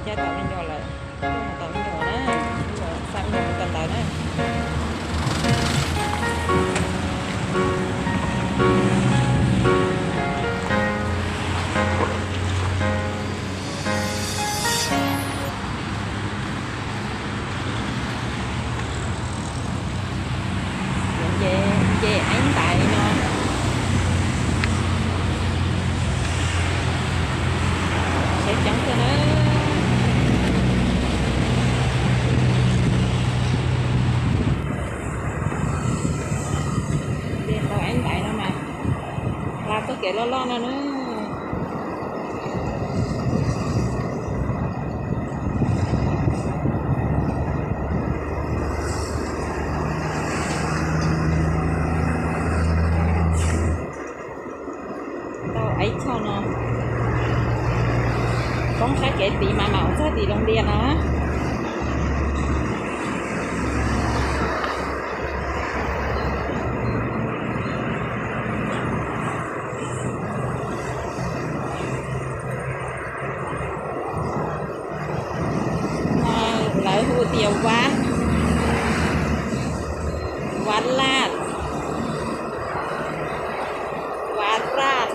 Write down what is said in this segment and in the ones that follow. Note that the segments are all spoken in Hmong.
Coj tau me nyuam lawm, coj tau me nyuam na, xa me nyuam mus kawm ntawv na. Nce, nce eeb ntaiv no. Tsheb coob kawg na. Nce tau eeb ntaiv no mas hla txoj kev loj loj no na. Tau ib txhia no poob sab kev tid mas mam mus txog tim Loos Dias no. No lawv hu tias Vab, Vab Laj, Vab Raj.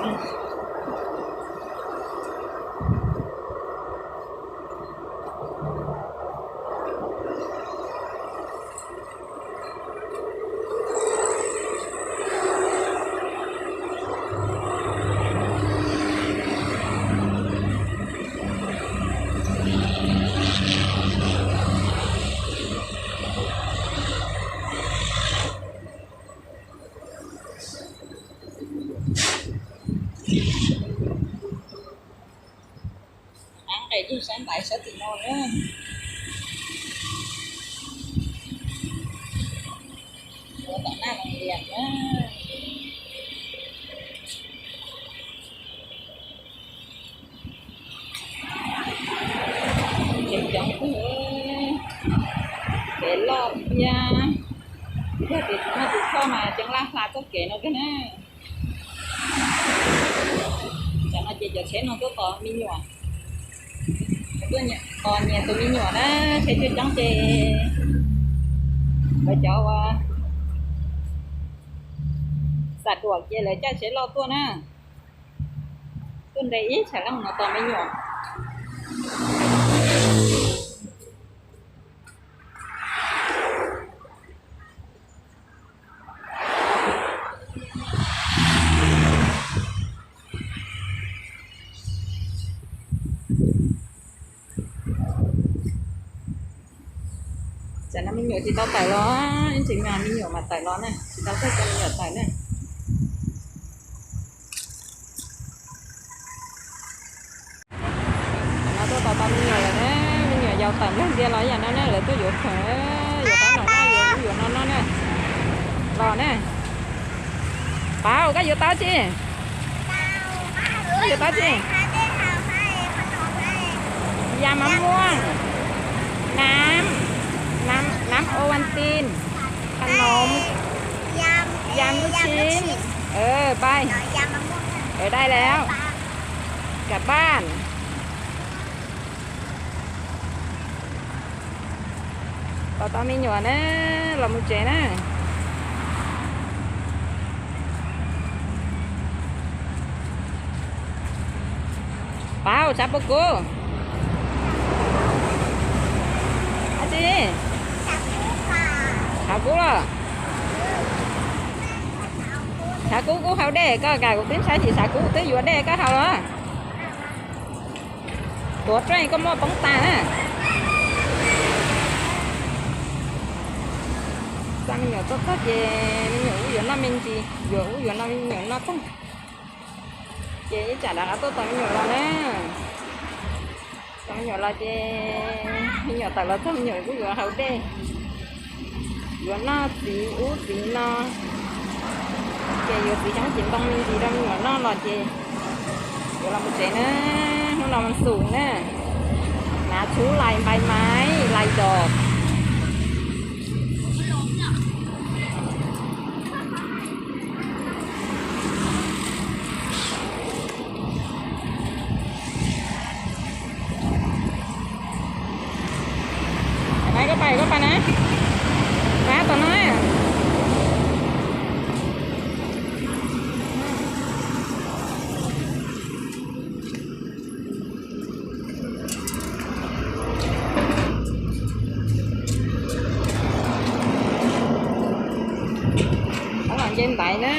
Ab, nqes yug sab ntaiv sab tim no na. Ua tom naj Loos Dias na. Kev coob kawg, kev loj thiab. Yog tias tsis muaj tus kho mas ceeb laj hla txoj kev no kawg na. Tam no ces cov tsheb no tuaj tos me nyuam, tuaj tos nyias tus me nyuam na, tsheb coob coob ces lawv cov uas xam duam ces lawv caij tsheb loj tuaj na. Tuaj nres ib tsham leej no tos me nyuam. Tsam no me nyuam tsis tau tawm los, ib ntsis me nyuam mam tawm los na, tsis tau txog cov me nyuam tawm na. Tam no tuaj tos tau me nyuam lawm na, me nyuam yaus tawm npliag ntias los yam no na, lawv tuaj yuav khoom, yuav qab noj, yuav ub yuav no no na. Los na. Pab, koj yuav tau tsi? Koj yuav tau tsi? Yam maj muaj, nam, nam, nam Ovaltine, kham nov, yam lub tshib, pab, dai lawm, kam paj. Tos tau me nyuam na, los mus tsev na. Pab, tshav puas kub? Dab tsi? Tshav kub los? Tshav kub kuj haus dej, koj kam kuv twb ntshai, tshav kub twb yuav dej koj haus los? Tuav rooj koj muaj poob tas na. Xa me nyuam tuaj txog ces me nyuam wb yuav noj me ntsis, yuav wb yuav noj me nyuam noj tag. Ces ib tsam rov qab tuaj tos me nyuam los na. Tos me nyuam los ces me nyuam tawm los txog me nyuam kuj yuav haus dej, yuav noj txiv ub txiv no. Ces yuav txiv xyoob txiv ntoo me ntsis rau me nyuam noj los ces yuav los mus tsev na. Hnub no vas xum na, nav tshub lais npai maib lais dos. Ntaiv na,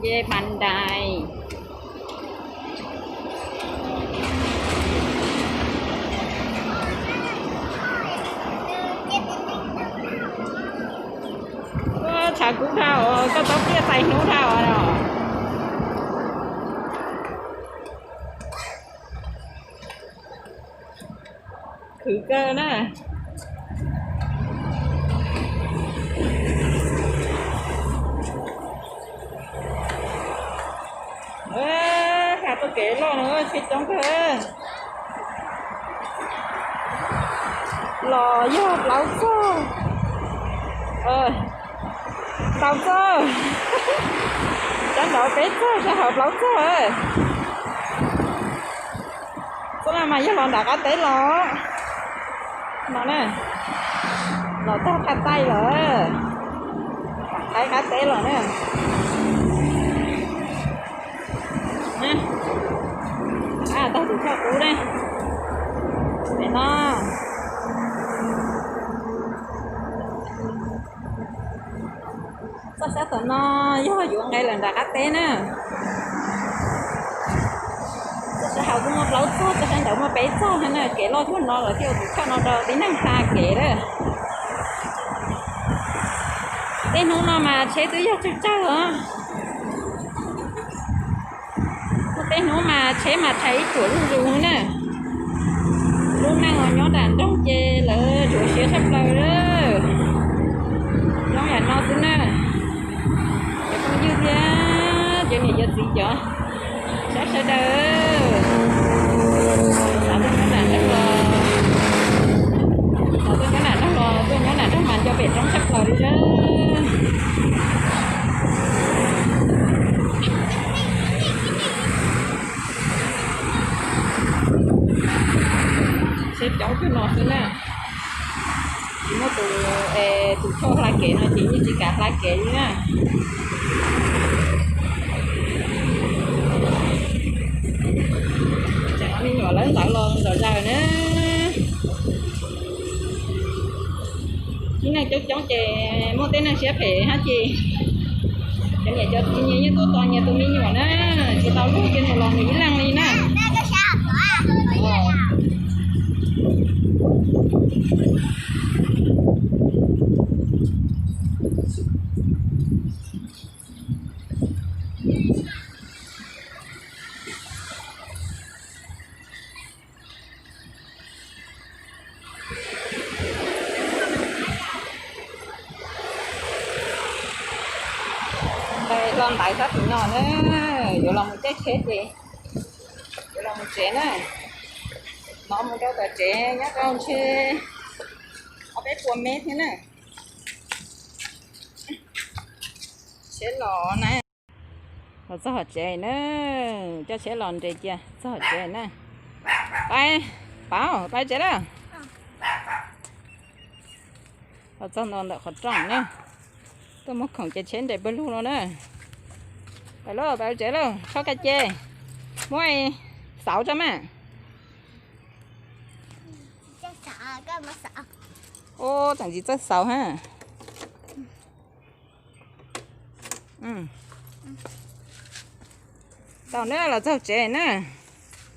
nce pas ntais. Tshav kub dhau, koj tau pliaj txais hnub dhau os. Khwv kawg na. Has tuaj kev loj no tsheb coob kawg. Los yog plaub txog, plaub txog, sab nraud peb txog, sab hauv plaub txog. Txoj no mas yog los nram qab teb los no na, los tag qab taij lawm, qab qab teb los na. Tag tus choj kub ne, no. Txoj sab tom no yog yuav nqe lawm nram qab teb na. Txoj sab hauv kuj muaj plaub txog, txoj sab nraud muaj peb txog na. Kev loj cuag no lawv thiaj ua tus choj no rau tib neeg hla kev lawm. Tej hnub no mas tsheb twb yog tsawg tsawg os. Muaj tej hnub mas tsheb mas rhais ib tsuam zuj zus na. Lub neej uas nyob nram nroog ces lawv tsuas siab tshaj plaws lawm. Zoo yam no xwb na. Cov phooj ywg thiab cov niam cov txiv cov saib sawv daws, xav tuaj nyob nram nroog los, xav tuaj nyob nram nroog los tuaj nyob nram nroog mas nco pem roob tshaj plaws li na. Tsheb coob kawg no xwb na. Tsis muaj tus, tus choj hla kev no ces yeej tsis kam hla kev li na. Tseem me nyuam lawv ntawd los zom zaws na. Tib neeg coob coob ces muaj tej neeg siab phem hab ces cov niam cov txiv nyias yeej tuaj tos nyias tus me nyuam na, tsis tau luag ces nws los nws ib leeg li na. Los ntaiv sab tim no na, yuav los mus caij tsheb ces yuav los mus tsev na. Hnov mus rau tom tsev nyob rau ntshe ob peb puas mev thiab na. Tsheb los na. Los txog hauv tsev na, coj tsheb los nres cia txog hauv tsev na. Pab, pab tsev lawm. Los txog nto ntawm qhov rooj na. Tuaj muab khoom ces tsheb nres pawg lug no na. Pab lauj, pab tsev lauj, txhob kaj ces. Muab xauv tso mas. Ub, tseem tsis txawj xauv ha. Tau na, los txog tsev na.